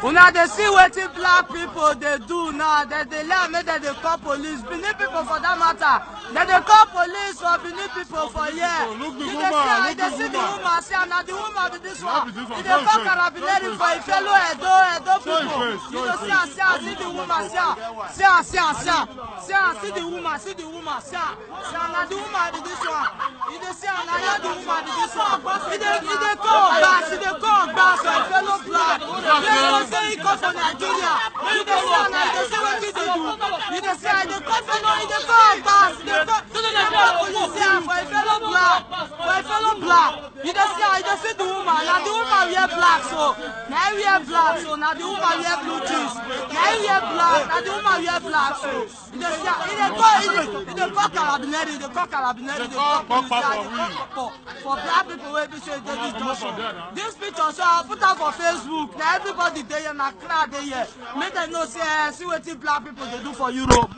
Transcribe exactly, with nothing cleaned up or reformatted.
Una dey see wetin black people dey do now. Dem dey lie, make dem dey call police. Benin people for that matter, dem dey call police for Benin people for here. You dey see am, you dey see the woman, see am, na the woman be this one. You dey call carabinieri for Ifelo, Edo, Edo people. You dey see am, see am, see the woman, see am, see am, see am, see am, see am, see the woman, see the woman, see am. Say na the woman be this one. You dey see am, na the woman be this one. You dey, you dey call back, you dey call back, so Ifelo black. You know say he come for Nigeria. You dey see am, you dey see wetin dey do. You dey see am, you dey call for no, you dey call back, you dey call. You dey call police here for Ifelo black, for Ifelo black. You dey see am, you dey see the woman. Na the woman wear black, so na he wear black, so na the woman wear blue jeans. Na he wear black, na the woman wear black, so. You dey see am, you dey call, you dey, you dey call carabinieri, you dey call carabinieri, you dey call police, you dey call for, for black people wey be say dey this junction. This picture, so I put am for Facebook. Na everybody dey here, na crowd dey here. Make dem know say, eh, see wetin black people dey do for Europe.